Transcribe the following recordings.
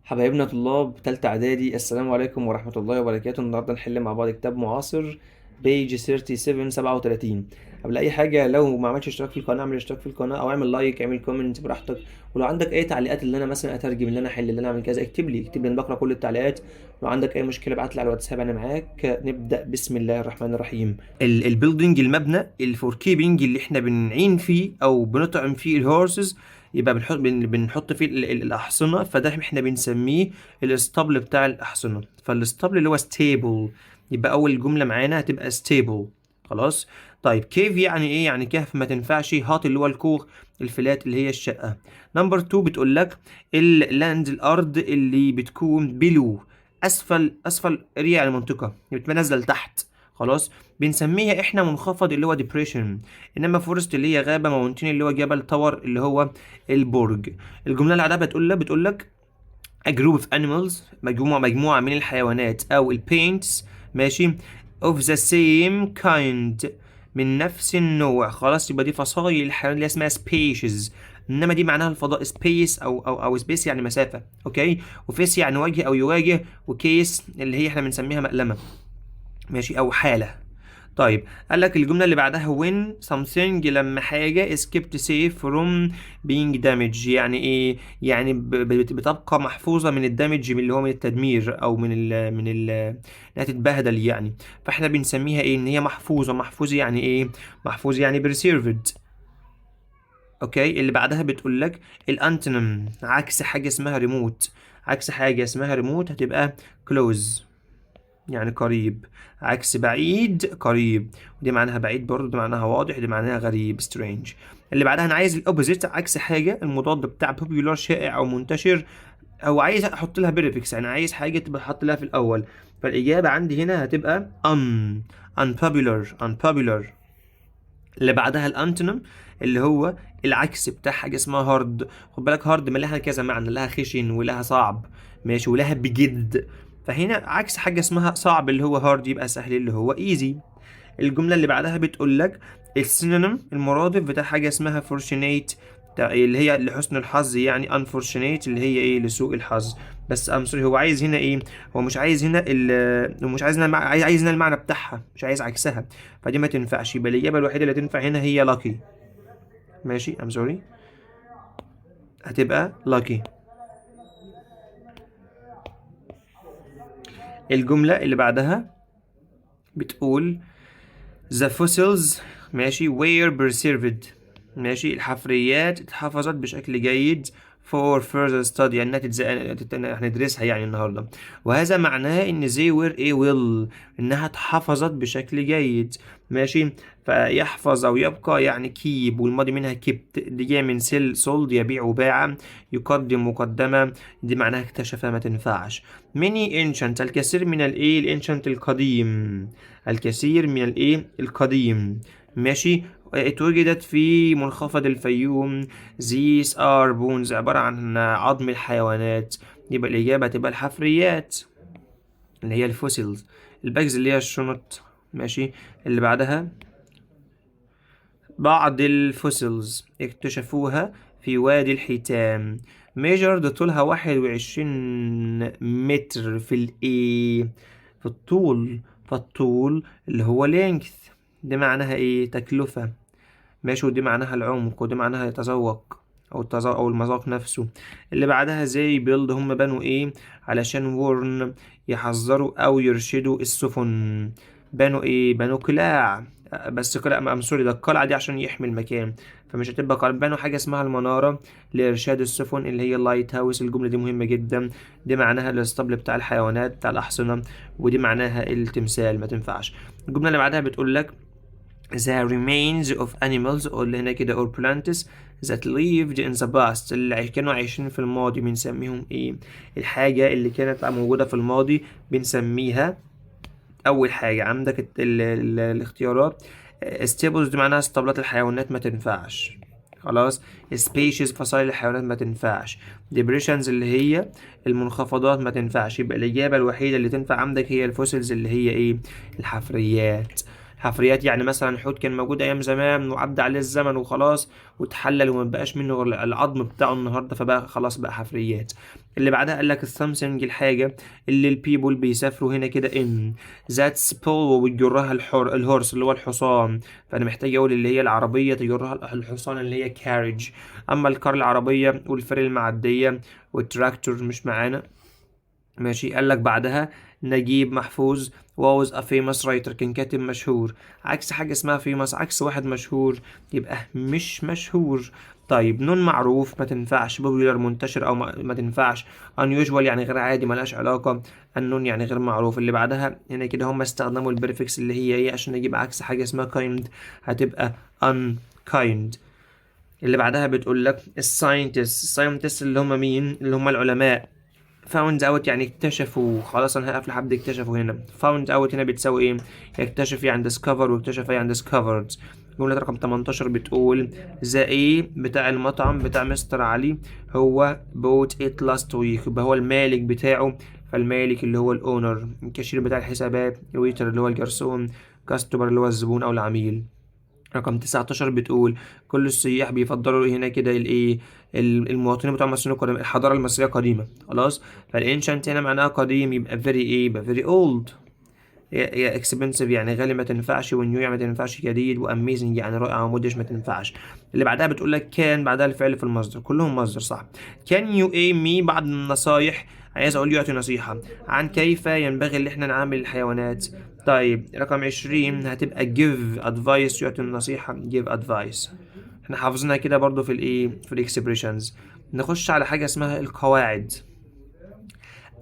حبايبنا طلاب تالتة إعدادي، السلام عليكم ورحمة الله وبركاته. النهاردة نحل مع بعض كتاب معاصر page 37 37. قبل أي حاجة، لو ما عملتش اشتراك في القناة اعمل اشتراك في القناة، أو اعمل like، اعمل comment براحتك. ولو عندك أي تعليقات، اللي أنا مثلا أترجم، اللي أنا أحل، اللي أنا أعمل كذا، اكتب لي اكتب لي، أنا بقرأ كل التعليقات. لو عندك أي مشكلة ابعت لي على الواتساب، أنا معاك. نبدأ بسم الله الرحمن الرحيم. ال building المبنى، ال for keeping اللي احنا بنعين فيه أو بنطعم فيه ال horses، يبقى بنحط فيه الاحصنه، فده احنا بنسميه الاسطبل بتاع الاحصنه، فالاسطبل اللي هو stable. يبقى اول جملة معانا هتبقى stable. خلاص. طيب، cave يعني ايه؟ يعني كهف، ما تنفعش. hut اللي هو الكوخ، ال flat اللي هي الشقه. number 2 بتقول لك ال land الارض اللي بتكون below اسفل، اسفل area يعني منطقة بتنزل تحت، خلاص، بنسميها احنا منخفض اللي هو depression، انما forest اللي هي غابه، mountain اللي هو جبل، tower اللي هو البرج. الجملة اللي بعدها بتقول لك a group of animals مجموعة من الحيوانات أو ال paints، ماشي، of the same kind من نفس النوع، خلاص، يبقى دي فصائل الحيوان اللي اسمها species، انما دي معناها الفضاء space او space يعني مسافه، okay، و face يعني وجه او يواجه، و case اللي هي احنا بنسميها مألمه، ماشي، او حاله. طيب، قال لك الجملة اللي بعدها when something لما حاجة is kept safe from being damaged، يعني ايه؟ يعني بتبقى محفوظة من ال damage، من اللي هو من التدمير او من ال انها تتبهدل يعني، فاحنا بنسميها ايه؟ ان هي محفوظة. محفوظة يعني ايه؟ محفوظ يعني preserved. okay، اللي بعدها بتقول لك ال antonym عكس حاجة اسمها ريموت، عكس حاجة اسمها ريموت هتبقى close يعني قريب، عكس بعيد قريب، ودي معناها بعيد برضه، دي معناها واضح، دي معناها غريب strange. اللي بعدها انا عايز ال opposite عكس حاجه، المضاد بتاع popular شائع او منتشر، او عايز احط لها prefix، يعني عايز حاجة تبقى احط لها في الاول، فالاجابه عندي هنا هتبقى unpopular unpopular. اللي بعدها ال antonym اللي هو العكس بتاع حاجة اسمها hard. خد بالك، hard ما لها كذا معنى، لها خشن ولها صعب، ماشي، ولها بجد، فهنا عكس حاجة اسمها صعب اللي هو hard، يبقى سهل اللي هو easy. الجملة اللي بعدها بتقول لك ال synonym المرادف بتاع حاجة اسمها fortunate اللي هي لحسن الحظ، يعني unfortunate اللي هي ايه؟ لسوء الحظ. بس I'm sorry، هو عايز هنا ايه؟ هو مش عايز هنا ال هو مش عايز هنا، عايز هنا المعنى بتاعها، مش عايز عكسها، فدي ما تنفعش. يبقى الاجابة الوحيدة اللي تنفع هنا هي lucky. ماشي، I'm sorry، هتبقى lucky. الجملة اللي بعدها بتقول the fossils، ماشي، were preserved، ماشي، الحفريات اتحفظت بشكل جيد for further study، يعني انها هندرسها يعني النهارده، وهذا معناه ان they were ايه؟ well، انها اتحفظت بشكل جيد، ماشي. فيحفظ او يبقى يعني keep، والماضي منها kept، دي جاية من sell sold يبيع وباع، يقدم مقدمة، دي معناها اكتشف، ما تنفعش. many ancient الكثير من الايه؟ ال ancient القديم، الكثير من الايه؟ القديم، ماشي، اتوجدت في منخفض الفيوم. these are bones عبارة عن عظم الحيوانات، يبقى الإجابة هتبقى الحفريات اللي هي ال fossils. ال bags اللي هي الشنط، ماشي. اللي بعدها بعض ال fossils اكتشفوها في وادي الحيتان measured طولها 21 متر في الايه؟ في الطول، فالطول اللي هو length. دي معناها ايه؟ تكلفة، ماشي، ودي معناها العمق، ودي معناها يتذوق او التذوق او المذاق نفسه. اللي بعدها they build هم بنوا ايه علشان warn يحذروا او يرشدوا السفن؟ بنوا ايه؟ بنوا قلاع، بس قلاع، I'm sorry، ده القلعة دي عشان يحمي المكان، فمش هتبقى قلعة. بنوا حاجة اسمها المنارة لإرشاد السفن اللي هي ال lighthouse. الجملة دي مهمة جدا، دي معناها الاسطبل بتاع الحيوانات بتاع الأحصنة، ودي معناها التمثال، ما تنفعش. الجملة اللي بعدها بتقول لك the remains of animals اللي هنا كده or plants that lived in the past اللي كانوا عايشين في الماضي بنسميهم ايه؟ الحاجة اللي كانت موجودة في الماضي بنسميها، أول حاجة عندك ال ال الاختيارات stables دي معناها اسطبلات الحيوانات، ما تنفعش، خلاص. species فصائل الحيوانات، ما تنفعش. depressions اللي هي المنخفضات، ما تنفعش. يبقى الإجابة الوحيدة اللي تنفع عندك هي ال fossils اللي هي ايه؟ الحفريات. حفريات يعني مثلا حوت كان موجود ايام زمان وعدى عليه الزمن وخلاص واتحلل وما بقاش منه غير العظم بتاعه النهارده، فبقى خلاص بقى حفريات. اللي بعدها قال لك ال something الحاجة اللي ال people بيسافروا هنا كده in that's pulled وبتجرها ال horse اللي هو الحصان. فانا محتاج اقول اللي هي العربية تجرها الحصان اللي هي carriage. اما ال car العربية وال ferry المعدية والتراكتور مش معانا. ماشي. قال لك بعدها نجيب محفوظ was a famous writer، كان كاتب مشهور. عكس حاجة اسمها famous، عكس واحد مشهور يبقى مش مشهور. طيب known معروف ما تنفعش، popular منتشر او ما تنفعش، unusual يعني غير عادي ملهاش علاقة، unknown يعني غير معروف. اللي بعدها هنا كده هم استخدموا ال prefix اللي هي ايه عشان نجيب عكس حاجة اسمها kind، هتبقى unkind. اللي بعدها بتقول لك ال scientists، ال scientists اللي هم مين؟ اللي هم العلماء. found out يعني اكتشفوا، خلاص انا هقف لحد اكتشفوا. هنا found out هنا بتساوي ايه؟ يكتشف يعني discover، واكتشف يعني discovered. جملة رقم 18 بتقول the ايه بتاع المطعم بتاع مستر علي هو bought it last week، يبقى هو المالك بتاعه، فالمالك اللي هو ال owner، الكاشير بتاع الحسابات، ال waiter اللي هو الجرسون، customer اللي هو الزبون او العميل. رقم 19 بتقول كل السياح بيفضلوا هنا كده الايه؟ المواطنين بتوع مصر القديمة، الحضارة المصرية القديمة. خلاص، فال ancient هنا معناها قديم، يبقى very ايه؟ يبقى very old. يا expensive يعني غالي ما تنفعش، و new يعني ما تنفعش جديد، و amazing يعني رائع ومدهش ما تنفعش. اللي بعدها بتقول لك can بعدها الفعل في المصدر، كلهم مصدر صح. can you ايه me بعض النصايح، عايز اقول يعطي نصيحة عن كيف ينبغي اللي احنا نعامل الحيوانات. طيب رقم 20 هتبقى give advice، يعطي النصيحة give advice. احنا حافظينها كده برضو في الايه؟ في ال expressions. نخش على حاجة اسمها القواعد.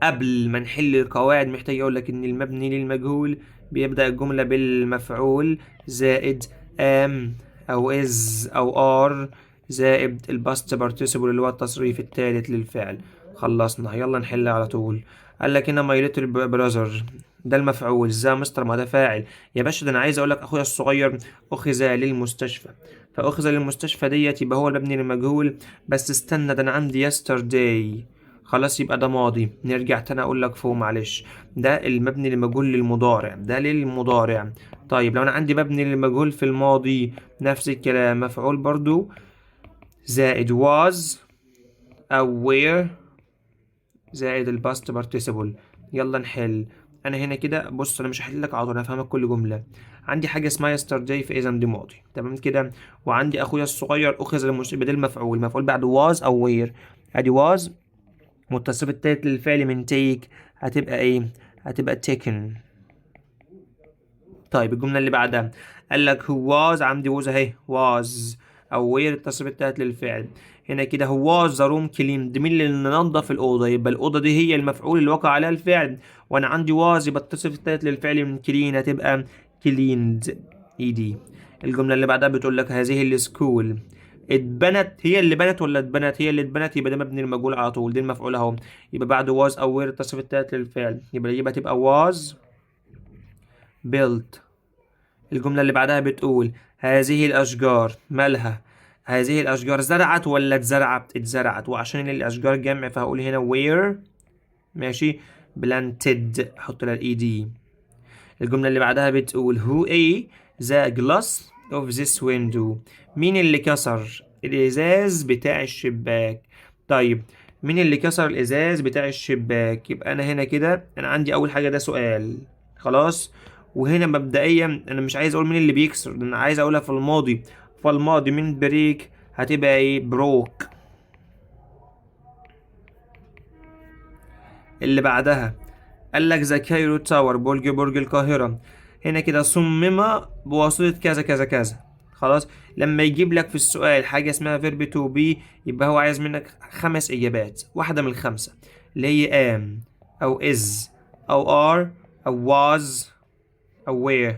قبل ما نحل القواعد محتاج اقول لك ان المبني للمجهول بيبدأ الجملة بالمفعول زائد am او is او are زائد ال past participle اللي هو التصريف الثالث للفعل. خلصنا، يلا نحل على طول. قال لك هنا my little brother ده المفعول، ازاي يا مستر؟ ما ده فاعل يا باشا. ده انا عايز اقول لك اخويا الصغير اخذ للمستشفى، فاخذ للمستشفى ديت يبقى هو المبني للمجهول. بس استنى، ده انا عندي yesterday، خلاص يبقى ده ماضي. نرجع تاني اقول لك فوق معلش، ده المبني للمجهول للمضارع، ده للمضارع. طيب لو انا عندي مبني للمجهول في الماضي نفس الكلام، مفعول برضو زائد was او were زائد ال past participle. يلا نحل. انا هنا كده بص، انا مش هحل لك على طول، انا هفهمك كل جمله. عندي حاجه اسمها yesterday، فاذا دي ماضي، تمام كده. وعندي اخويا الصغير اخذ للمستشفى، ده المفعول، المفعول بعد was او were، ادي was والتصريف التالت للفعل من take هتبقى ايه؟ هتبقى taken. طيب الجملة اللي بعدها قال لك who was، عندي was اهي، was او were التصريف التالت للفعل. هنا كده who was the room cleaned، مين اللي نظف الأوضة؟ يبقى الأوضة دي هي المفعول اللي وقع عليها الفعل، وأنا عندي was يبقى التصريف التالت للفعل من clean هتبقى cleaned ed. الجملة اللي بعدها بتقول لك هذه ال school اتبنت، هي اللي بنت ولا اتبنت؟ هي اللي اتبنت، يبقى ده مبني المجهول على طول، دي المفعول اهو، يبقى بعد was او were التصريف التالت للفعل، يبقى تبقى was built. الجملة اللي بعدها بتقول هذه الأشجار مالها؟ هذه الأشجار زرعت ولا اتزرعت؟ اتزرعت، وعشان الأشجار جمع فهقول هنا were ماشي planted، حط لها ال ed. الجملة اللي بعدها بتقول who ايه the glass of this window، مين اللي كسر الإزاز بتاع الشباك؟ طيب مين اللي كسر الإزاز بتاع الشباك؟ يبقى أنا هنا كده أنا عندي أول حاجة ده سؤال، خلاص. وهنا مبدئيا أنا مش عايز أقول مين اللي بيكسر، ده أنا عايز أقولها في الماضي، فالماضي من break هتبقى إيه؟ broke. اللي بعدها قال لك the Cairo Tower برج القاهرة هنا كده صمم بواسطة كذا كذا كذا. خلاص، لما يجيب لك في السؤال حاجة اسمها verb to be يبقى هو عايز منك 5 إجابات، واحدة من الخمسة اللي هي am أو is أو are أو was أو were،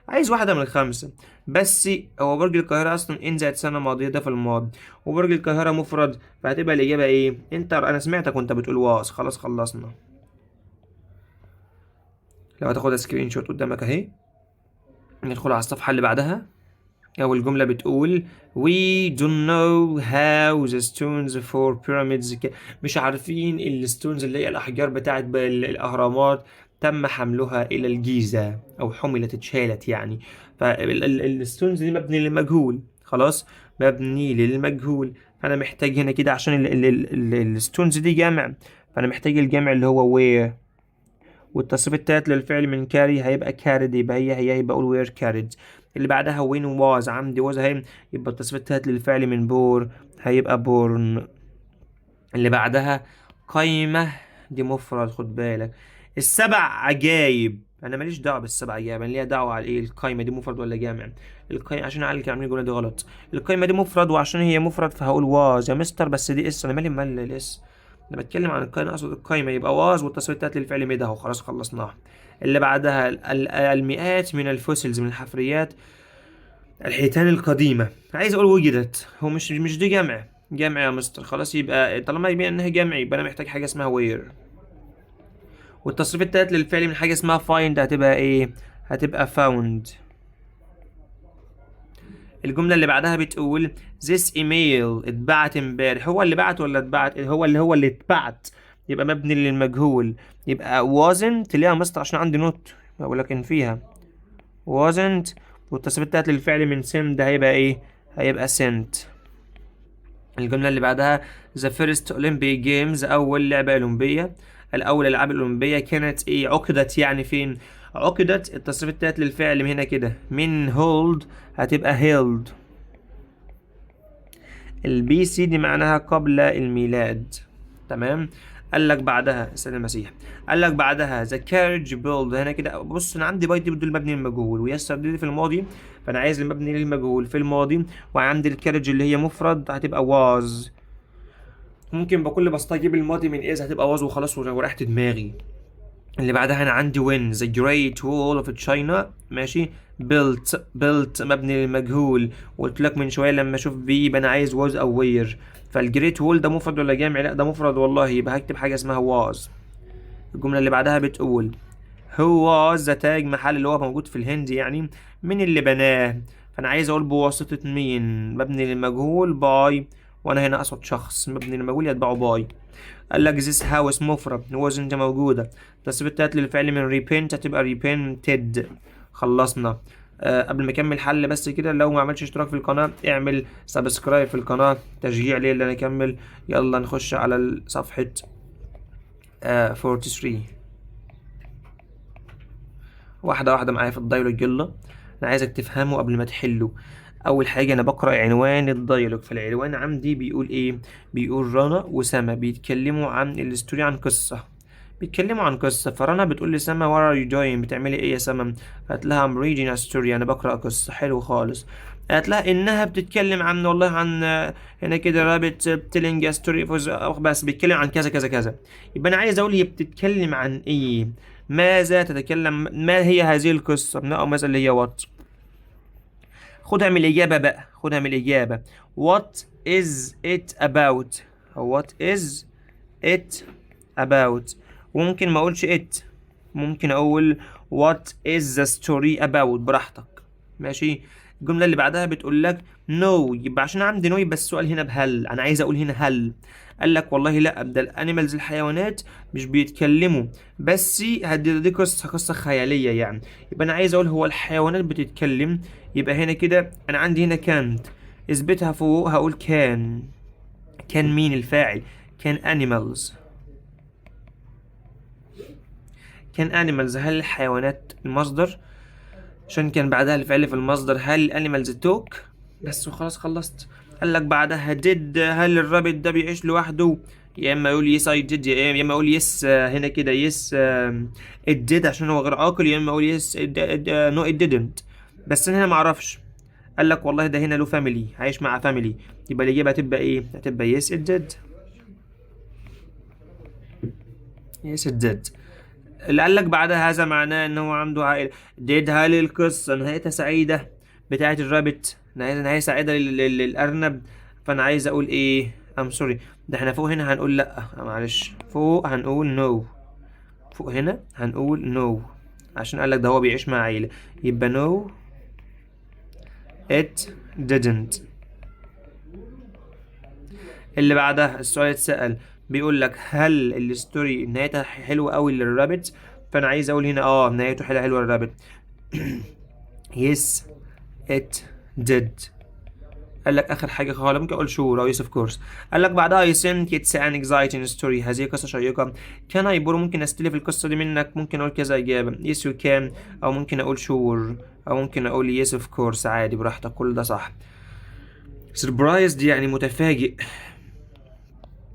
عايز واحدة من الخمسة. بس هو برج القاهرة أصلا in زائد سنة ماضية ده في الماضي، وبرج القاهرة مفرد، فهتبقى الإجابة إيه؟ أنت أنا سمعتك وأنت بتقول was. خلاص خلصنا. لو هتاخدها screenshot قدامك أهي. ندخل على الصفحة اللي بعدها. أول جملة بتقول we don't know how the stones for pyramids مش عارفين ال stones اللي هي الأحجار بتاعت الأهرامات تم حملها إلى الجيزة أو حملت اتشالت يعني، فال stones دي مبني للمجهول. خلاص، مبني للمجهول. فانا محتاج هنا كده عشان ال stones دي جمع، فانا محتاج الجمع اللي هو were. والتصريف التالت للفعل من carry هيبقى carried، يبقى هي هي، يبقى اقول were carried. اللي بعدها when was، عندي was اهي، يبقى التصريف التالت للفعل من bore هيبقى borne. اللي بعدها قايمة، دي مفرد خد بالك. السبع عجايب، انا ماليش دعوه بالسبع عجائب، انا ليا دعوه على ايه؟ القايمة دي مفرد ولا جامع؟ القايمة عشان اعلي كانوا عاملين الجملة دي غلط. القايمة دي مفرد، وعشان هي مفرد فهقول was يا مستر، بس دي s، انا مالي مال ال s، انا بتكلم عن القايمه، اقصد القايمه، يبقى was والتصريف التالت للفعل made اهو، خلاص خلصناها. اللي بعدها المئات من ال fossils، من الحفريات الحيتان القديمة، عايز اقول وجدت، هو مش دي جمع؟ جمع يا مستر، خلاص يبقى طالما يبين انها جمع يبقى انا محتاج حاجة اسمها were. والتصريف التالت للفعل من حاجة اسمها find هتبقى ايه؟ هتبقى found. الجملة اللي بعدها بتقول this email اتبعت امبارح، هو اللي بعت ولا اتبعت؟ هو اللي اتبعت، يبقى مبني للمجهول، يبقى wasn't. ليه يا مستر؟ عشان عندي not ولكن فيها wasn't. والتصريف التالت للفعل من send هيبقى ايه؟ هيبقى sent. الجملة اللي بعدها the first Olympic Games، أول لعبة أولمبية، الأول الألعاب الأولمبية كانت إيه؟ عقدت يعني فين؟ عقدت، التصريف التالت للفعل من هنا كده من hold هتبقى held. ال BC دي معناها قبل الميلاد، تمام. قال لك بعدها السيد المسيح، قال لك بعدها the carriage built هنا كده. بص، انا عندي by دي بتدل مبني للمجهول، و yesterday دي في الماضي، فانا عايز المبني للمجهول في الماضي، وعندي ال carriage اللي هي مفرد هتبقى was. ممكن بكل بساطة اجيب الماضي من is هتبقى was وخلاص وريحت دماغي. اللي بعدها انا عندي when the great wall of China، ماشي، built، built مبني للمجهول، وقلت لك من شوية لما اشوف be يبقى انا عايز was او were. فال great wall ده مفرد ولا جمع؟ لا ده مفرد والله، يبقى هكتب حاجة اسمها was. الجملة اللي بعدها بتقول who was the تاج محل اللي هو موجود في الهند، يعني مين اللي بناه؟ فانا عايز اقول بواسطة مين، مبني للمجهول by، وانا هنا اقصد شخص، مبني للمجهول يتبعه by. قال لك this house مفرد، wasn't موجودة، التصريف التالت للفعل من repent هتبقى repainted. خلصنا. قبل ما اكمل حل بس كده، لو ما عملتش اشتراك في القناة اعمل subscribe في القناة تشجيع ليا اللي انا اكمل. يلا نخش على صفحة 43، واحدة واحدة معايا في ال dialogue. يلا، انا عايزك تفهمه قبل ما تحله. اول حاجة انا بقرأ عنوان ال dialogue، فالعنوان عندي بيقول ايه؟ بيقول رنا وسما بيتكلموا عن ال story، عن قصة، بيتكلموا عن قصة. فرنا بتقول لسما what are you doing؟ بتعملي ايه يا سما؟ قالت لها I'm reading a story، انا بقرأ قصة. حلو خالص. قالت لها انها بتتكلم عن، والله عن هنا كده rabbit telling a story، بس بيتكلم عن كذا كذا كذا. يبقى انا عايز اقول هي بتتكلم عن ايه؟ ماذا تتكلم؟ ما هي هذه القصة؟ ما او ماذا اللي هي what. خدها من الإجابة بقى، خدها من الإجابة. what is it about؟ what is it about؟ وممكن ما اقولش it، ممكن اقول what is the story about، براحتك، ماشي. الجملة اللي بعدها بتقول لك no، يبقى عشان عندي no يبقى السؤال هنا بهل، انا عايز اقول هنا هل. قال لك والله لا، ده ال animals الحيوانات مش بيتكلموا، بس دي قصة خيالية يعني. يبقى انا عايز اقول هو الحيوانات بتتكلم؟ يبقى هنا كده انا عندي هنا كانت، اثبتها فوق، هقول can. can مين الفاعل؟ can animals، can animals، هل الحيوانات المصدر، عشان كان بعدها الفعل في المصدر، هل ال animals talk؟ بس وخلاص خلصت. قال لك بعدها did، هل ال rabbit ده بيعيش لوحده؟ يا اما اقول yes I did، يا اما اقول yes هنا كده yes it did عشان هو غير عاقل، يا اما اقول yes no it didn't، بس انا هنا ما اعرفش. قال لك والله ده هنا له family، عايش مع family، يبقى الاجابة هتبقى ايه؟ هتبقى yes it did، yes it did. اللي قال لك بعدها هذا معناه ان هو عنده عائلة. did، هل القصة نهايتها سعيدة بتاعة ال rabbit؟ نهاية سعيدة للأرنب. فأنا عايز أقول إيه؟ I'm sorry، ده احنا فوق هنا هنقول لأ، معلش، فوق هنقول no، فوق هنا هنقول no عشان قال لك ده هو بيعيش مع عيلة، يبقى no it didn't. اللي بعدها السؤال اتسأل بيقول لك هل ال story نهايتها حلوة قوي لل rabbit؟ فانا عايز اقول هنا نهايته حلوة حلوة لل rabbit، yes it did. قال لك اخر حاجة خالص ممكن اقول sure او yes of course. قال لك بعدها I think it's an exciting story، هذه قصة شيقه. can I borrow، ممكن استلف القصة دي منك؟ ممكن اقول كذا اجابه، yes you can، او ممكن اقول sure، او ممكن اقول yes of course، عادي براحتك، كل ده صح. surprised يعني متفاجئ،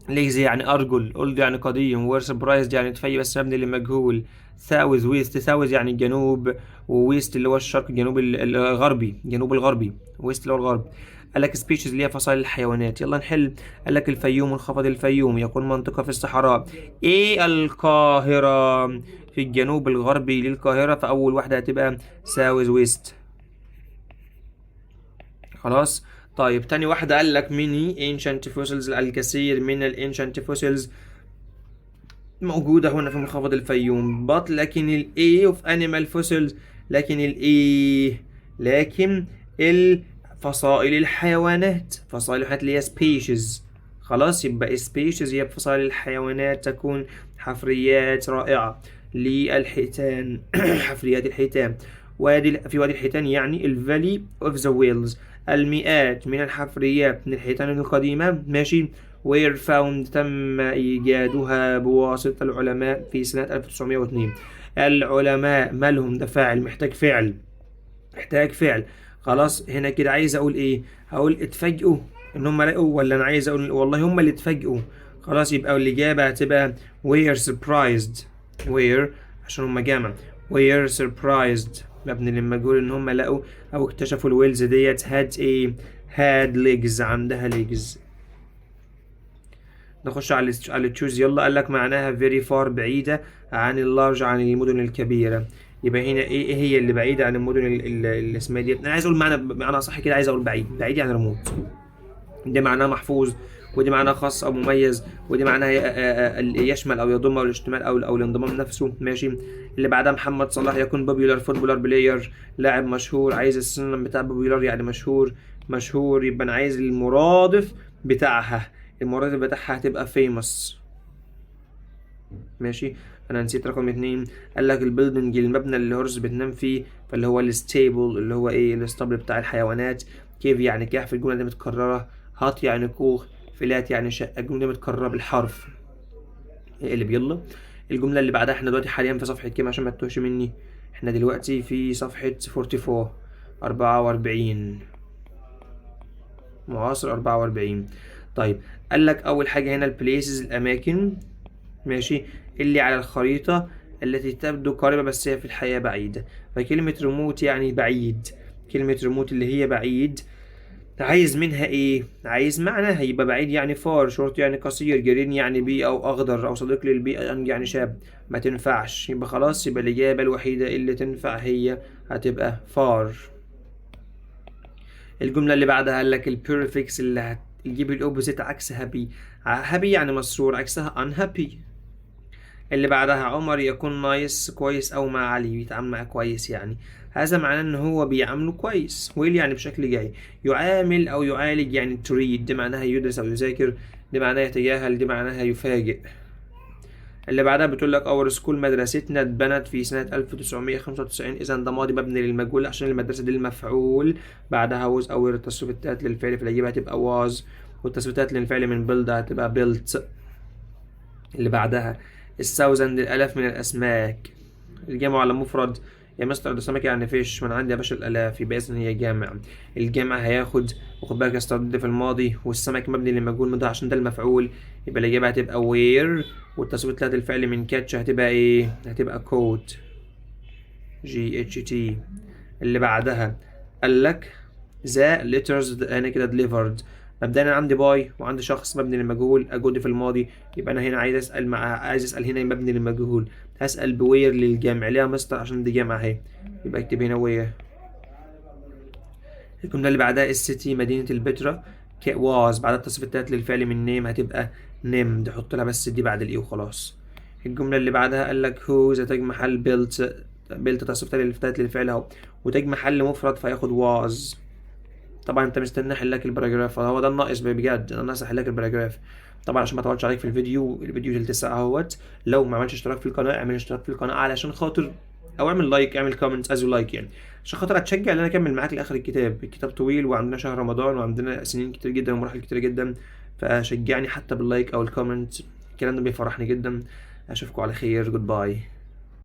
legs يعني ارجل، old يعني قديم، were surprised يعني تفاجئ بس مبني لمجهول. south west، south يعني الجنوب، و west اللي هو الشرق، الجنوب الغربي، الجنوب الغربي، west اللي هو الغرب. قال لك species اللي هي فصائل الحيوانات. يلا نحل. قال لك الفيوم، منخفض الفيوم يكون منطقة في الصحراء ايه القاهرة، في الجنوب الغربي للقاهرة، فأول واحدة هتبقى south west. خلاص. طيب، تاني واحدة قال لك many ancient fossils، الكثير من ال ancient fossils موجودة هنا في منخفض الفيوم، but لكن ال ايه of animal fossils، لكن ال ايه، لكن الفصائل الحيوانات، فصائل الحيوانات اللي هي species. خلاص، يبقى species هي فصائل الحيوانات، تكون حفريات رائعة للحيتان، حفريات الحيتان، وادي في وادي الحيتان يعني ال valley of the whales. المئات من الحفريات من الحيتان القديمة، ماشي، were found تم إيجادها بواسطة العلماء في سنة 1902. العلماء مالهم؟ ده فاعل محتاج فعل، محتاج فعل. خلاص، هنا كده عايز اقول ايه؟ هقول اتفاجئوا ان هم لقوا، ولا انا عايز اقول والله هم اللي اتفاجئوا؟ خلاص، يبقى الاجابة هتبقى were surprised، were عشان هم جمع، were surprised مبني للمجهول ان هم لقوا او اكتشفوا ال whales ديت had ايه؟ had legs، عندها legs. نخش على choose. يلا، قال لك معناها very far بعيدة عن ال large، عن المدن الكبيرة. يبقى هنا ايه هي اللي بعيدة عن المدن اللي اسمها دي؟ انا عايز اقول معنى صح كده، عايز اقول بعيد، بعيد يعني ريموت. ده معناه محفوظ، ودي معناها خاص او مميز، ودي معناها يشمل او يضم او الاشتمال او الانضمام نفسه. ماشي. اللي بعدها محمد صلاح يكون popular footballer player، لاعب مشهور. عايز ال synonym بتاع popular يعني مشهور، مشهور، يبقى انا عايز المرادف بتاعها، المرادف بتاعها هتبقى famous. ماشي. انا نسيت رقم 2. قال لك ال building المبنى اللي horse بتنام فيه، فاللي هو ال stable، اللي هو ايه؟ الاسطبل بتاع الحيوانات. cave يعني كهف، الجملة دي متكرره. hut يعني كوخ، flat يعني شقه، الجملة دي متكررة بالحرف. اقلب يلا. الجملة اللي بعدها، احنا دلوقتي حاليا في صفحة كام عشان ما تتوهش مني؟ احنا دلوقتي في صفحة 44، 44، معاصر 44. طيب، قال لك اول حاجة هنا ال places الاماكن، ماشي، اللي على الخريطة التي تبدو قريبة بس هي في الحقيقة بعيدة. فكلمة ريموت يعني بعيد، كلمة ريموت اللي هي بعيد، عايز منها ايه؟ عايز معنى. هيبقى بعيد يعني far، short يعني قصير، green يعني بيئة او اخضر او صديق للبيئة، young يعني شاب، ما تنفعش. يبقى خلاص، يبقى الإجابة الوحيدة اللي تنفع هي هتبقى far. الجملة اللي بعدها قال لك ال prefix اللي هتجيب ال opposite عكس happy. happy يعني مسرور، عكسها unhappy. اللي بعدها عمر يكون nice كويس او مع علي، بيتعامل معاه كويس، يعني هذا معناه ان هو بيعامله كويس. well يعني بشكل جيد، يعامل او يعالج يعني treat، دي معناها يدرس او يذاكر، دي معناها يتجاهل، دي معناها يفاجئ. اللي بعدها بتقول لك our school مدرستنا اتبنت في سنة 1995، إذا ده ماضي مبني للمجهول عشان المدرسة دي المفعول، بعدها was أو التصريف التالت للفعل، فالإجابة هتبقى was، والتصريف التالت للفعل من build هتبقى built. اللي بعدها ال thousand الآلاف من الأسماك، الجمع ولا مفرد؟ يا مستر ده سمك يعني fish، من عندي يا باشا الآلاف، يبقى إذن هي جمع. الجمع هياخد، وخد بالك استردد في الماضي، والسمك مبني للمجهول ده عشان ده المفعول، يبقى الإجابة هتبقى were، والتصريف التالت للفعل من catch هتبقى إيه؟ هتبقى caught، GHT. اللي بعدها قال لك the letters هنا كده delivered. مبدئيا انا عندي by وعندي شخص مبني للمجهول، a good في الماضي، يبقى انا هنا عايز اسال مع عايز اسال هنا مبني للمجهول، هسال ب were للجمع. ليه يا مستر؟ عشان دي جمع اهي، يبقى اكتب هنا were. الجملة اللي بعدها ال city مدينة البتراء was بعد التصريف التالت للفعل من name هتبقى named، حط لها بس d بعد ال e وخلاص. الجملة اللي بعدها قال لك who the تاج محل built، built تصريف التالت للفعل اهو، وتاج محل مفرد فياخد was. طبعا انت مستني احل لك ال paragraph، هو ده الناقص بجد، انا ناقص احل لك ال paragraph. طبعا عشان ما اطولش عليك في الفيديو، الفيديو تلت ساعة اهوت. لو ما عملتش اشتراك في القناه، اعمل اشتراك في القناة علشان خاطر، او اعمل like، اعمل comment as you like يعني، عشان خاطر اتشجع ان انا اكمل معاك لاخر الكتاب. الكتاب طويل وعندنا شهر رمضان وعندنا سنين كتير جدا ومراحل كتير جدا، فشجعني حتى بال like او ال comment، الكلام ده بيفرحني جدا. اشوفكم على خير، goodbye.